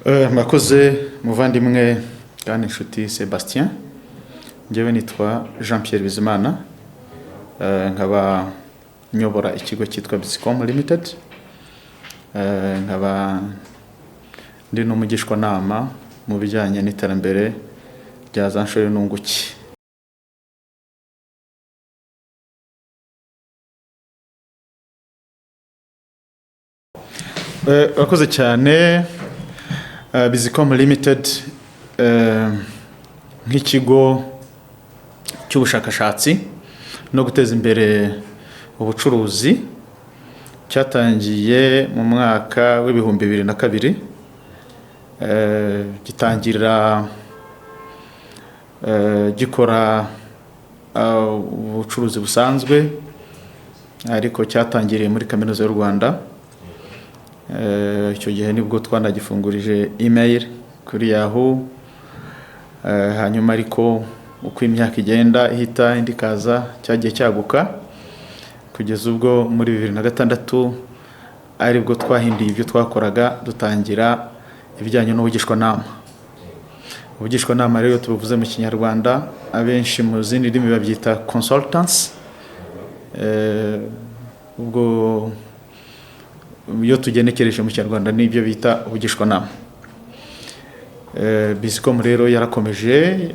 Murakoze muvandimwe kandi inshuti Sebastien. Njyewe nitwa Jean Pierre Bizimana, nkaba nyobora ikigo cyitwa Bizicom Limited, nkaba ndi n'umugishwanama mu bijyanye n'iterambere rya za nshore n'unguke. Urakoze cyane. Bizicom Limited, nk'ikigo cy'ubushakashatsi no guteza imbere ubucuruzi, cyatangiye mu mwaka w'2002, gitangira gikora ubucuruzi busanzwe, ariko cyatangiriye muri Kaminuza y'u Rwanda. Icyo gihe nibwo twanagifungurije email kuri Yahoo. Hanyuma ariko uko imyaka igenda ihita indi ikaza, cyagiye cyaguka kugeza ubwo muri 2006 aribwo twahinduye ibyo twakoraga, dutangira ibijyanye n'ubugishwanama. Ubugishwanama rero tubuvuze mu Kinyarwanda, abenshi mu zindi ndimi babyita consultants. Ubwo iyo tugenekereje mu Kinyarwanda nibyo bita ubugishwanama. Bizicom rero yarakomeje,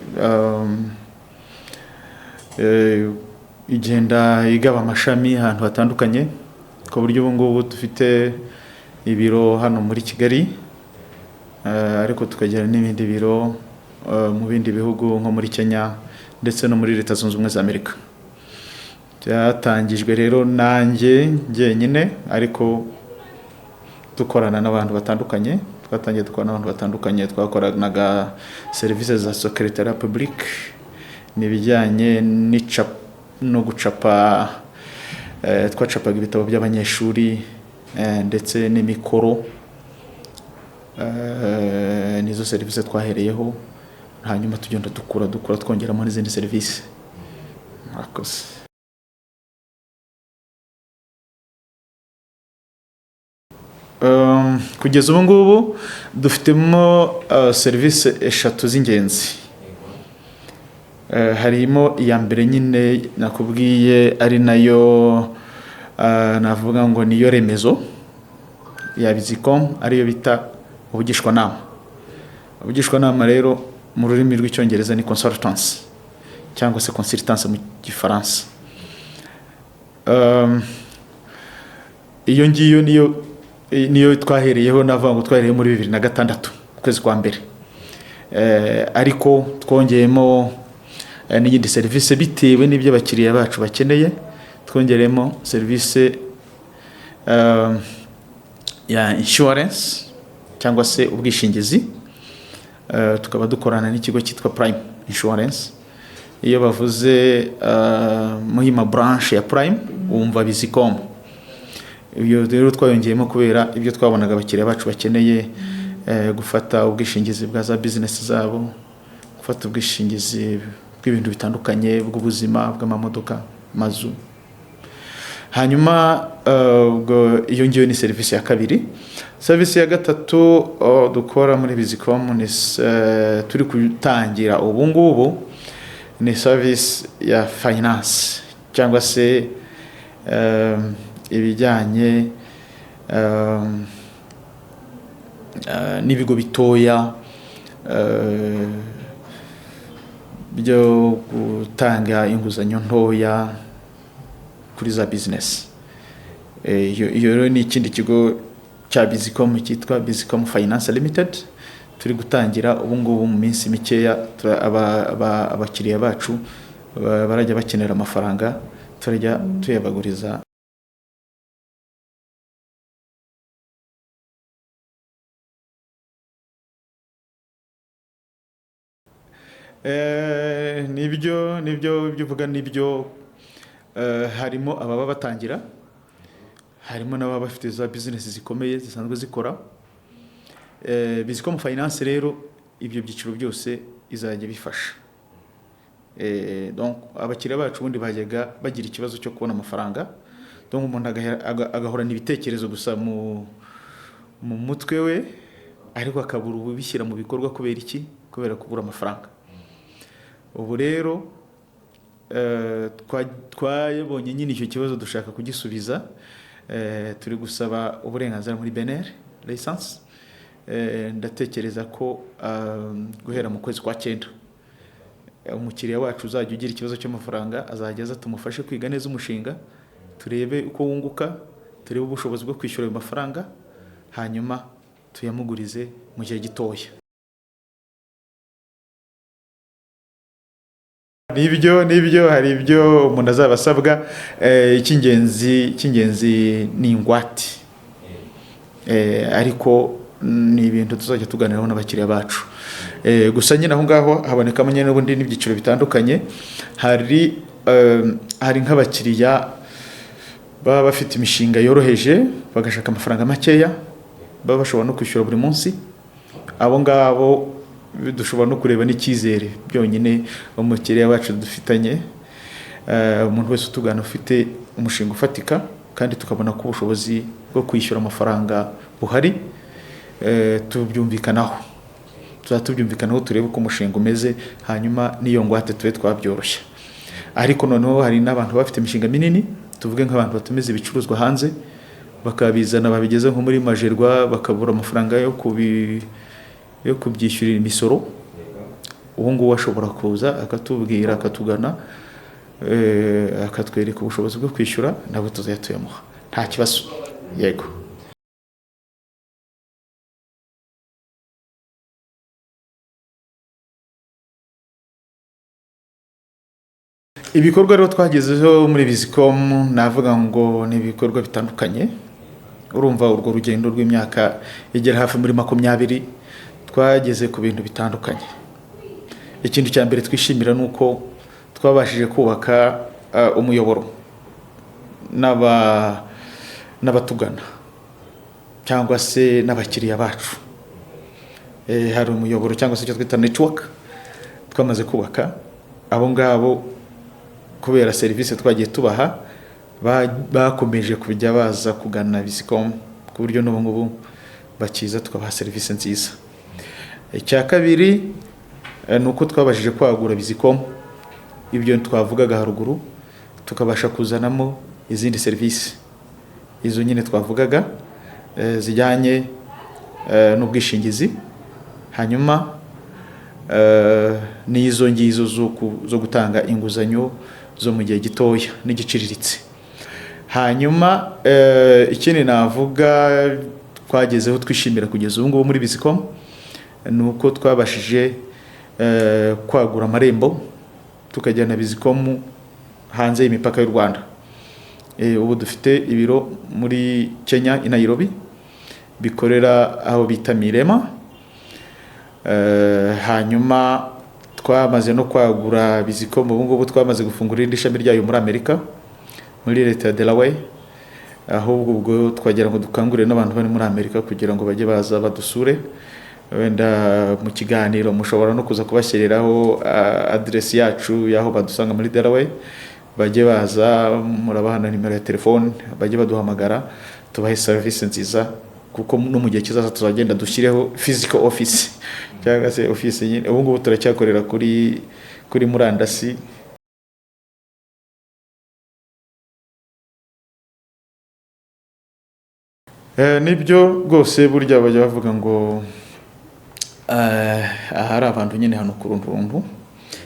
igenda igaba amashami ahantu hatandukanye, ku buryo ubu ngubu dufite ibiro hano muri Kigali, ariko tukagira n'ibindi biro mu bindi bihugu nko muri Kenya ndetse no muri Leta Zunze Ubumwe za Amerika. Byatangijwe rero nanjye njyenyine, ariko dukorana n'abantu batandukanye. Twatangiye dukorana n'abantu batandukanye, twakoranaga serivisi za secretariat public, n'ibijyanye no gucapa, twacapaga ibitabo by'abanyeshuri, ndetse n'imikoro. Nizo serivisi twahereyeho, hanyuma tugenda dukura dukura twongeramo n'izindi serivisi. Murakoze. Kugeza ubu ngubu dufitemo serivisi eshatu z'ingenzi. Harimo iya mbere nyine nakubwiye, ari nayo navuga ngo niyo remezo ya Bizicom, ariyo bita ubugishwanama. Ubugishwanama rero mu rurimi rw'Icyongereza ni consultance cyangwa se consultance mu Gifaransa. Iyo ngiyo niyo twahereyeho, navuga ngo twahereye muri 2006 ukwezi kwa mbere. Ariko twongeyemo n'iyindi serivisi bitewe n'ibyo abakiriya bacu bakeneye. Twongereyemo serivisi ya insurance cyangwa se ubwishingizi, tukaba dukorana n'ikigo cyitwa Prime Insurance. Iyo bavuze Muhima branch ya Prime, wumva Bizicom. Ibyo rero twayongeyemo kubera ibyo twabonaga abakiriya bacu bakeneye, gufata ubwishingizi bwa za business zabo, gufata ubwishingizi bw'ibintu bitandukanye, bw'ubuzima, bw'amamodoka, amazu. Hanyuma ubwo iyo ngiyo ni serivisi ya kabiri. Serivisi ya gatatu dukora muri Bizicom ni turi gutangira ubu ngubu, ni service ya finance cyangwa se ibijyanye n'ibigo bitoya byo gutanga inguzanyo ntoya kuri za business. Iyo rero ni ikindi kigo cya Bizicom cyitwa Bizicom Finance Limited turi gutangira ubu ngubu. Mu minsi mikeya abakiriya bacu barajya bakenera amafaranga, turajya tuyabaguriza. Nibyo ibyo uvuga nibyo. Harimo ababa batangira, harimo n'ababa bafite za business zikomeye zisanzwe zikora. Bizicom Finance rero ibyo byiciro byose izajya bifasha. Donc abakiriya bacu ubundi bajyaga bagira ikibazo cyo kubona amafaranga, donc umuntu agahorana ibitekerezo gusa mu mutwe we. ariko akabura ubishyira mu bikorwa. Kubera iki? Kubera kubura amafaranga. Ubu rero twabonye nyine icyo kibazo, dushaka kugisubiza. Turi gusaba uburenganzira muri BNR license. Ndatekereza ko guhera mu kwezi kwa 9 umukiriya wacu uzajya ugira ikibazo cy'amafaranga azajya aza tumufashe kwiga neza umushinga, turebe uko wunguka, turebe ubushobozi bwo kwishyura ayo mafaranga, hanyuma tuyamugurize mu gihe gitoya. Nibyo, hari ibyo umuntu azaba asabwa. Icy'ingenzi ni ingwate. Ariko ni ibintu tuzajya tuganiraho n'abakiriya bacu. Gusa nyine aho ngaho habonekamo nyine n'ubundi n'ibyiciro bitandukanye. Hari nk'abakiriya baba bafite imishinga yoroheje, bagashaka amafaranga makeya, baba bashobora no kwishyura buri munsi. Abo ngabo dushobora no kureba n'icyizere byonyine umukiriya wacu dufitanye. Umuntu wese utugana ufite umushinga ufatika kandi tukabona ko ubushobozi bwo kwishyura amafaranga buhari, tubyumvikanaho, tuzaba tubyumvikanaho, turebe uko umushinga umeze, hanyuma n'iyo ngwate tube twabyoroshya. Ariko noneho hari n'abantu bafite imishinga minini, tuvuge nk'abantu batumiza ibicuruzwa hanze bakabizana, babigeze nko muri Magerwa bakabura amafaranga yo kubyishyurira imisoro. Uwo nguwo ashobora kuza akatubwira, akatugana, akatwereka ubushobozi bwo kwishyura, nabwo tuzajya tuyamuha nta kibazo. Yego. Ibikorwa rero twagezeho muri Bizicom, navuga ngo ni ibikorwa bitandukanye. Urumva urwo rugendo rw'imyaka igera hafi muri 20, twageze ku bintu bitandukanye. Ikintu cya mbere twishimira ni uko twabashije kubaka umuyoboro n'abatugana cyangwa se n'abakiriya bacu. Hari umuyoboro cyangwa se icyo twita network twamaze kubaka. Abo ngabo kubera serivisi twagiye tubaha bakomeje kujya baza kugana Bizicom, ku buryo n'ubu ngubu bakiza tukabaha serivisi nziza. Icya kabiri ni uko twabashije kwagura Bizicom, ibyo twavugaga haruguru, tukabasha kuzanamo izindi serivisi, izo nyine twavugaga zijyanye n'ubwishingizi, hanyuma n'izo ngizo zo gutanga inguzanyo zo mu gihe gitoya n'igiciriritse. Hanyuma ikindi navuga twagezeho twishimira kugeza ubu ngubu muri Bizicom ni uko twabashije kwagura amarembo, tukajyana Bizicom hanze y'imipaka y'u Rwanda. Ubu dufite ibiro muri Kenya i Nairobi, bikorera aho bita Mirema. Hanyuma twamaze no kwagura Bizicom, ubu ngubu twamaze gufungura irindi shami ryayo muri Amerika, muri leta ya Delaware. Ahubwo ubwo twagira ngo dukangurire n'abantu bari muri Amerika kugira ngo bajye baza badusure. Wenda mu kiganiro mushobora no kuza kubashyiriraho aderesi yacu y'aho badusanga muri Delaware, bajye baza, murabaha na nimero ya telefone, bajye baduhamagara tubahe serivisi nziza, kuko no mu gihe kizaza tuzagenda dushyireho physical office cyangwa se office nyine. Ubu ngubu turacyakorera kuri murandasi. Nibyo rwose, burya bajya bavuga ngo ahari abantu nyine hano ku runturuntu,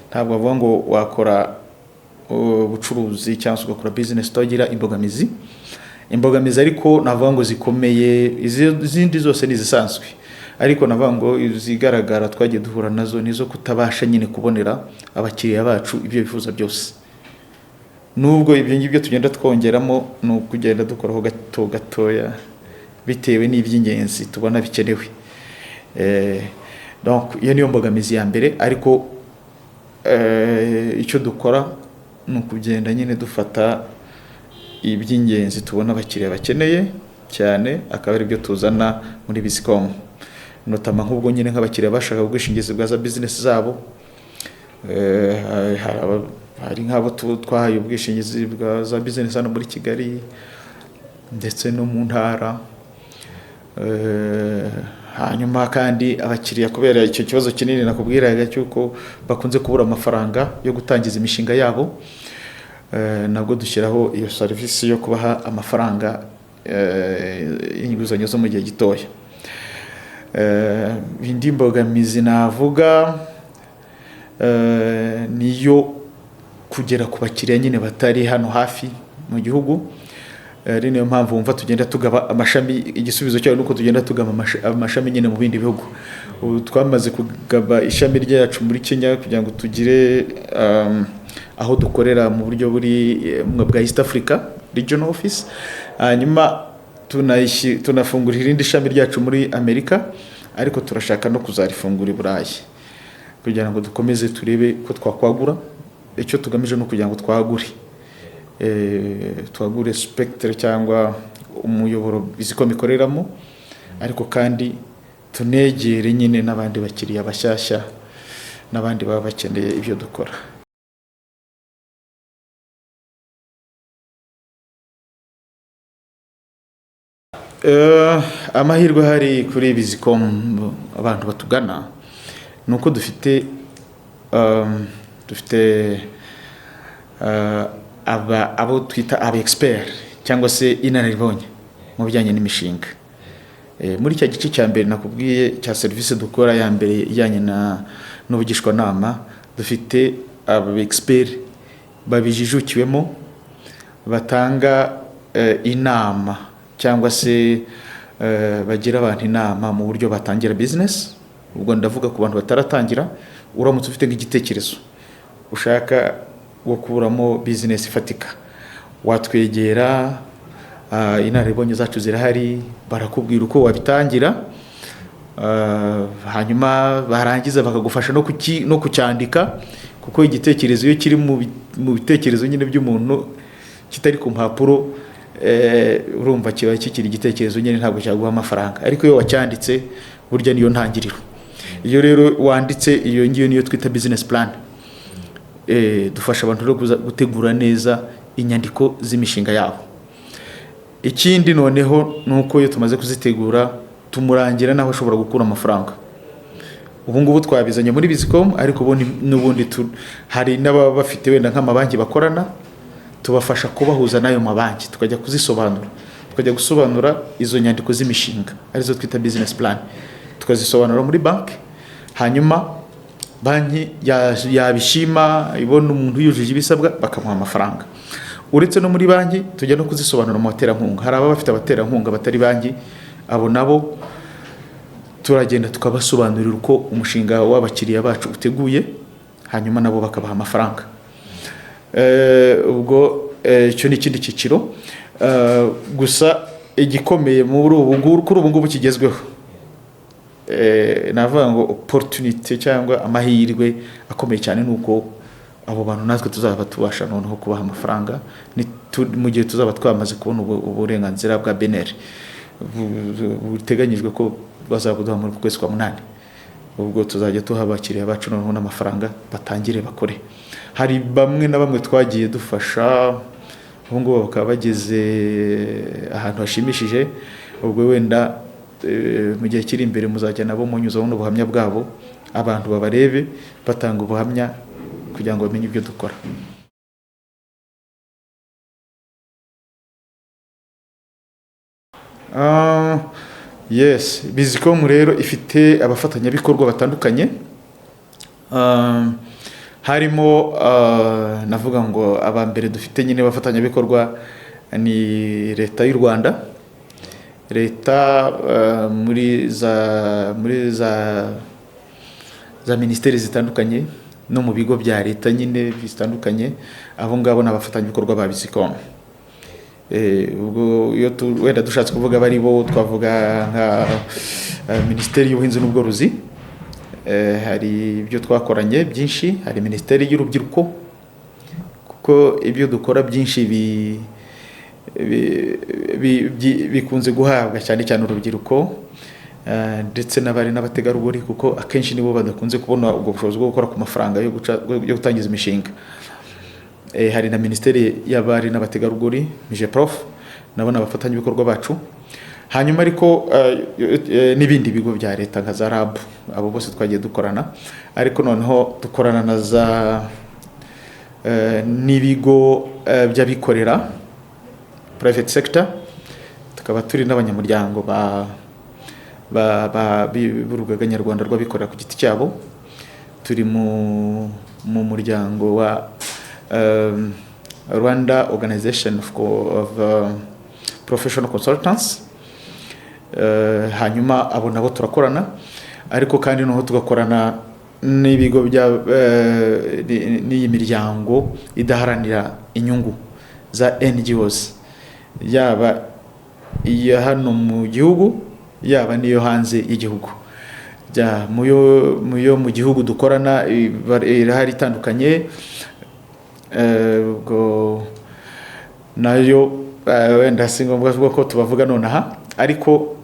ntabwo bavuga ngo wakora ubucuruzi cyangwa se ugakora business utagira imbogamizi. Imbogamizi ariko navuga ngo zikomeye, izindi zose ni izisanzwe, ariko navuga ngo izigaragara twagiye duhura nazo ni izo kutabasha nyine kubonera abakiriya bacu ibyo bifuza byose. Nubwo ibyo ngibyo tugenda twongeramo, ni ukugenda dukoraho gato gatoya bitewe n'iby'ingenzi tubona bikenewe. Donc iyo niyo mbogamizi ya mbere, ariko icyo dukora ni ukugenda nyine dufata iby'ingenzi tubona abakiriya bakeneye cyane, akaba ari byo tuzana muri Bizicom. Notama nk'ubwo nyine nk'abakiriya bashaka ubwishingizi bwa za business zabo, hari nk'abo twahaye ubwishingizi bwa za business hano muri Kigali ndetse no mu ntara. Hanyuma kandi abakiriya, kubera icyo kibazo kinini nakubwiraga cy'uko bakunze kubura amafaranga yo gutangiza imishinga yabo, nabwo dushyiraho iyo serivisi yo kubaha amafaranga y'inguzanyo zo mu gihe gitoya. Indi mbogamizi navuga niyo kugera ku bakiriya nyine batari hano hafi mu gihugu. Ari niyo mpamvu wumva tugenda tugaba amashami. Igisubizo cyayo nuko tugenda tugaba amashami nyine mu bindi bihugu. Ubu twamaze kugaba ishami ryacu muri Kenya kugira ngo tugire aho dukorera mu buryo buri bwa East Africa Regional Office. Hanyuma tunafungura irindi shami ryacu muri Amerika, ariko turashaka no kuzarifungura i Burayi kugira ngo dukomeze turebe ko twakwagura. Icyo tugamije ni ukugira ngo twagure, twagure spectre cyangwa umuyoboro Bizicom ikoreramo, ariko kandi tunegere nyine n'abandi bakiriya bashyashya n'abandi baba bakeneye ibyo dukora. Amahirwe ahari kuri Bizicom, abantu batugana, ni uko dufite abo twita aba expert cyangwa se inararibonye mu bijyanye n'imishinga. Muri cya gice cya mbere nakubwiye cya serivisi dukora ya mbere ijyanye n'ubugishwanama, dufite aba expert babijijukiwemo batanga inama cyangwa se bagira abantu inama mu buryo batangira business. Ubwo ndavuga ku bantu bataratangira. Uramutse ufite nk'igitekerezo ushaka gukuramo business ifatika, watwegera. Inararibonye zacu zirahari, barakubwira uko wabitangira, hanyuma barangiza bakagufasha no kucyandika, kuko igitekerezo iyo kiri mu bitekerezo nyine by'umuntu kitari ku mpapuro, urumva kiba kikiri igitekerezo nyine, ntabwo cyaguha amafaranga. Ariko iyo wacyanditse, burya niyo ntangiriro. Iyo rero wanditse, iyo ngiyo niyo twita business plan. Dufasha abantu rero gutegura neza inyandiko z'imishinga yabo. Ikindi noneho ni uko iyo tumaze kuzitegura, tumurangira n'aho ashobora gukura amafaranga. Ubu ngubu twabizanye muri Bizicom, ariko ubundi n'ubundi hari n'ababa bafite wenda nk'amabanki bakorana, tubafasha kubahuza n'ayo mabanki, tukajya kuzisobanura, tukajya gusobanura izo nyandiko z'imishinga arizo twita business plan, tukazisobanura muri banki. Hanyuma banki yabishima, ibona umuntu yujuje ibisabwa, bakamuha amafaranga. Uretse no muri banki, tujya no kuzisobanura mu baterankunga. Hari ababa bafite abaterankunga batari banki, abo nabo turagenda tukabasobanurira uko umushinga w'abakiriya bacu uteguye, hanyuma nabo bakabaha amafaranga. Ubwo icyo ni ikindi cyiciro. Gusa igikomeye muri ubu ngubu, kuri ubu ngubu kigezweho, navuga ngo opportunity cyangwa amahirwe akomeye cyane ni uko abo bantu natwe tuzaba tubasha noneho kubaha amafaranga mu gihe tuzaba twamaze kubona uburenganzira bwa BNR buteganyijwe ko bazabuduha muri uku kwezi kwa munani. Ubwo tuzajya tuha abakiriya bacu noneho n'amafaranga, batangire bakore. Hari bamwe na bamwe twagiye dufasha, ubu ngubu bakaba bageze ahantu hashimishije. Ubwo wenda mu gihe kiri imbere muzajya nabo munyuzaho n'ubuhamya bwabo, abantu babarebe batanga ubuhamya kugira ngo bamenye ibyo dukora. Yes, Bizicom rero ifite abafatanyabikorwa batandukanye, harimo navuga ngo aba mbere dufite nyine abafatanyabikorwa ni leta y'u Rwanda, leta muri za minisiteri zitandukanye no mu bigo bya leta nyine bitandukanye. Abo ngabo ni abafatanyabikorwa ba Bizicom. Ubwo iyo wenda dushatse kuvuga bari bo, twavuga nka minisiteri y'ubuhinzi n'ubworozi, hari ibyo twakoranye byinshi. Hari minisiteri y'urubyiruko, kuko ibyo dukora byinshi bikunze guhabwa cyane cyane urubyiruko, ndetse n'abari n'abategarugori, kuko akenshi nibo badakunze kubona ubwo bushobozi bwo gukora ku mafaranga yo gutangiza imishinga. Hari na minisiteri y'abari n'abategarugori, MIGEPROF, nabo ni abafatanyabikorwa bacu. Hanyuma ariko n'ibindi bigo bya leta nka za RAB, abo bose twagiye dukorana. Ariko noneho dukorana na za n'ibigo by'abikorera, private sector, tukaba turi n'abanyamuryango ba ba ba b'urugaga nyarwanda rw'abikorera ku giti cyabo. Turi mu muryango wa Rwanda Organization of Professional Consultants. Hanyuma abo nabo turakorana. Ariko kandi noneho tugakorana n'ibigo bya n'iyi miryango idaharanira inyungu za NGOs, yaba iya hano mu gihugu, yaba n'iyo hanze y'igihugu. Muyo mu gihugu dukorana irahari itandukanye. Ubwo nayo wenda si ngombwa kuvuga ko tubavuga nonaha, ariko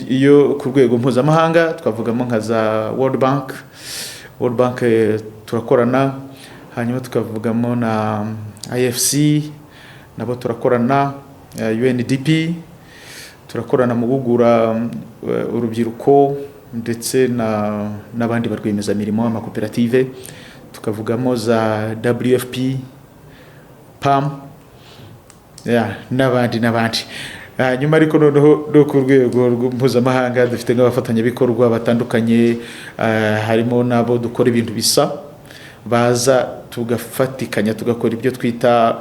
iyo ku rwego mpuzamahanga twavugamo nka za World Bank. World Bank turakorana, hanyuma tukavugamo na IFC, nabo turakorana, UNDP turakorana mu guhugura urubyiruko ndetse n'abandi ba rwiyemezamirimo, amakoperative. Tukavugamo za WFP, PAM, ya, n'abandi n'abandi. Hanyuma ariko noneho no ku rwego mpuzamahanga dufite nk'abafatanyabikorwa batandukanye, harimo n'abo dukora ibintu bisa, baza tugafatikanya, tugakora ibyo twita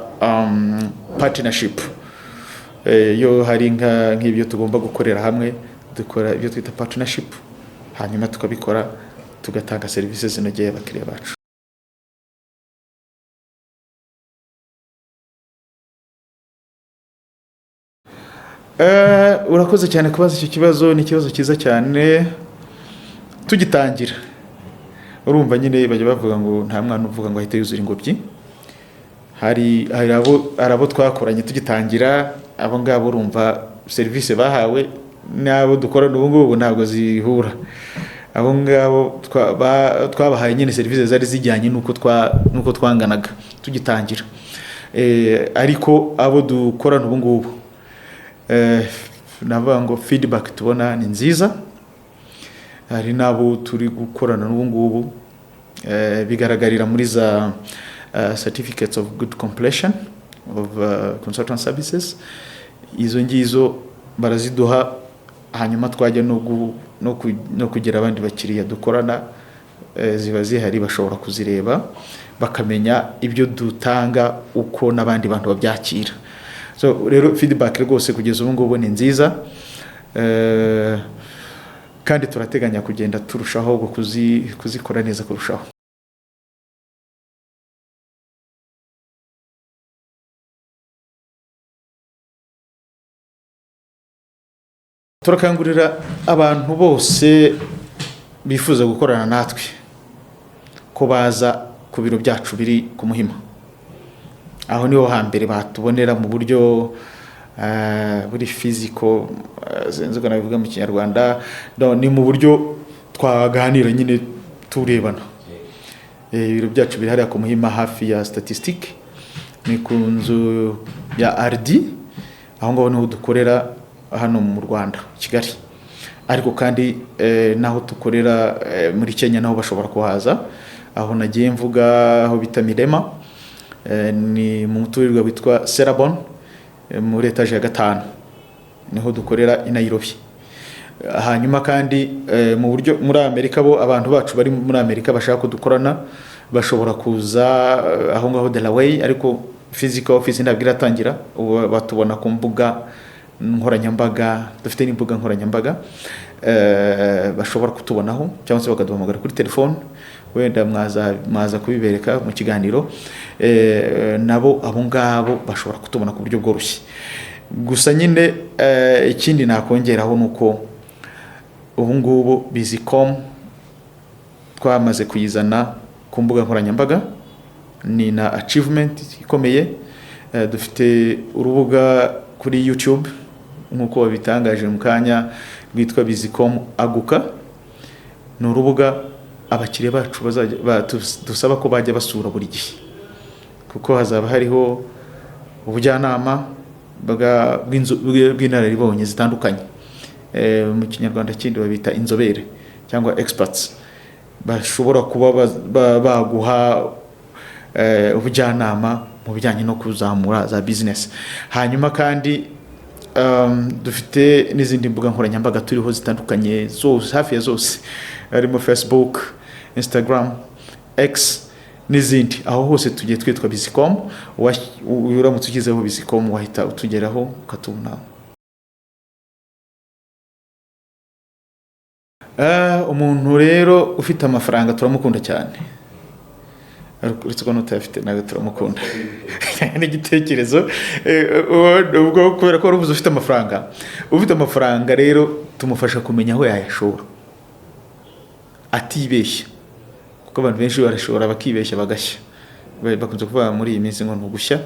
partnership. Iyo hari nk'ibyo tugomba gukorera hamwe, dukora ibyo twita partnership, hanyuma tukabikora, tugatanga serivisi zinogeye abakiriya bacu. Urakoze cyane kubaza icyo kibazo, ni ikibazo cyiza cyane. Tugitangira, urumva nyine bajya bavuga ngo nta mwana uvuga ngo ahite yuzura ingobyi. Hari abo twakoranye tugitangira, abo ngabo urumva serivisi bahawe n'abo dukorana ubu ngubu ntabwo zihura. Abo ngabo twabahaye nyine serivisi zari zijyanye n'uko twanganaga tugitangira. Ariko abo dukorana ubu ngubu, navuga ngo feedback tubona ni nziza. Hari n'abo turi gukorana n'ubu ngubu, bigaragarira muri za certificates of good completion of consultant services. Izo ngizo baraziduha, hanyuma twajya no kugira abandi bakiriya dukorana, ziba zihari, bashobora kuzireba bakamenya ibyo dutanga uko n'abandi bantu babyakira. So rero feedback rwose kugeza ubu ngubu ni nziza, kandi turateganya kugenda turushaho kuzikora neza kurushaho. Turakangurira abantu bose bifuza gukorana natwe ko baza ku biro byacu biri ku Muhima. Aho niho hambere batubonera mu buryo buri physical, sinzi uko nabivuga mu Kinyarwanda. Ni mu buryo twaganira nyine turebana. Ibiro byacu biri hariya ku Muhima, hafi ya statistique, ni ku nzu ya RD. Aho ngaho niho dukorera hano mu Rwanda, Kigali. Ariko kandi n'aho dukorera muri Kenya naho bashobora kuhaza. Aho nagiye mvuga aho bita Mirema, ni mu muturirwa witwa Serabon, muri etaje ya gatanu, niho dukorera i Nairobi. Hanyuma kandi mu buryo muri Amerika, bo abantu bacu bari muri Amerika bashaka ko dukorana bashobora kuza aho ngaho Delaware, ariko physical office ntabwo iratangira. Ubu batubona ku mbuga nkoranyambaga, dufite n'imbuga nkoranyambaga bashobora kutubonaho, cyangwa se bakaduhamagara kuri telefone. Wenda mwaza kubibereka mu kiganiro. Nabo abo ngabo bashobora kutubona ku buryo bworoshye. Gusa nyine ikindi nakongeraho ni uko ubu ngubu Bizicom twamaze kuyizana ku mbuga nkoranyambaga, ni na achievement ikomeye. Dufite urubuga kuri YouTube, nk'uko babitangaje mu kanya, rwitwa Bizicom Aguka. Ni urubuga abakiriya bacu bazajya dusaba ko bajya basura buri gihe, kuko hazaba hariho ubujyanama. bw'inararibonye zitandukanye. Mu Kinyarwanda kindi babita inzobere cyangwa experts, bashobora kuba baguha ubujyanama mu bijyanye no kuzamura za business. Hanyuma kandi dufite n'izindi mbuga nkoranyambaga turiho zitandukanye zose, hafi ya zose, harimo Facebook, Instagram, X n'izindi. Aho hose tugiye twitwa Bizicom. Uramutse ushyizeho Bizicom wahita utugeraho ukatubona. Umuntu rero ufite amafaranga turamukunda cyane, ariko uretse ko n'utayafite nawe turamukunda. N'igitekerezo ubwo kubera ko wari uvuze ufite amafaranga, ufite amafaranga rero tumufasha kumenya aho yayashora atibeshya, kuko abantu benshi barashora bakibeshya bagashya. Bakunze kuvuga muri iyi minsi ngo ni ugushya.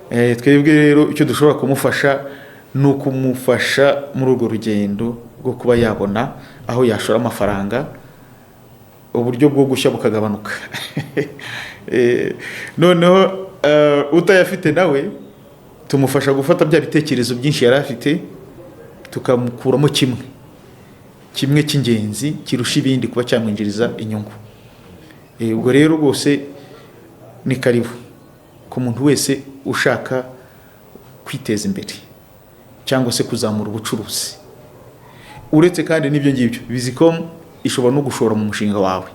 Twebwe rero icyo dushobora kumufasha ni ukumufasha muri urwo rugendo rwo kuba yabona aho yashora amafaranga, uburyo bwo gushya bukagabanuka. Noneho utayafite nawe tumufasha gufata bya bitekerezo byinshi yari afite, tukamukuramo kimwe kimwe cy'ingenzi kirusha ibindi kuba cyamwinjiriza inyungu. Ubwo rero rwose ni karibu ku muntu wese ushaka kwiteza imbere cyangwa se kuzamura ubucuruzi. Uretse kandi n'ibyo ngibyo, Bizicom ishobora no gushora mu mushinga wawe.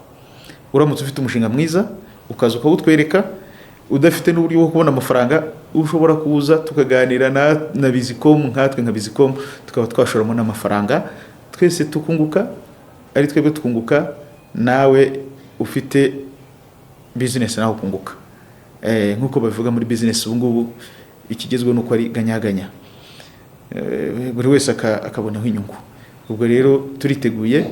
Uramutse ufite umushinga mwiza ukaza ukawutwereka, udafite n'uburyo bwo kubona amafaranga, ushobora kuza tukaganira na Bizicom, nkatwe nka Bizicom tukaba twashoramo n'amafaranga, twese tukunguka, ari twebwe twunguka, nawe ufite business nawe ukunguka. Nk'uko babivuga muri business ubu ngubu, ikigezweho ni uko ari ganyaganya, buri wese akabonaho inyungu. Ubwo rero turiteguye,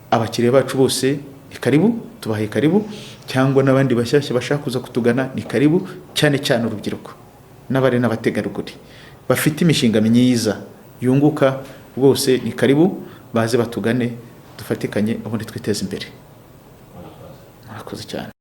abakiriya bacu bose ni karibu, tubahaye karibu, cyangwa n'abandi bashyashya bashaka kuza kutugana ni karibu, cyane cyane urubyiruko n'abari n'abategarugori bafite imishinga myiza yunguka, bose ni karibu, baze batugane dufatikanye, ubundi twiteze imbere. Murakoze cyane.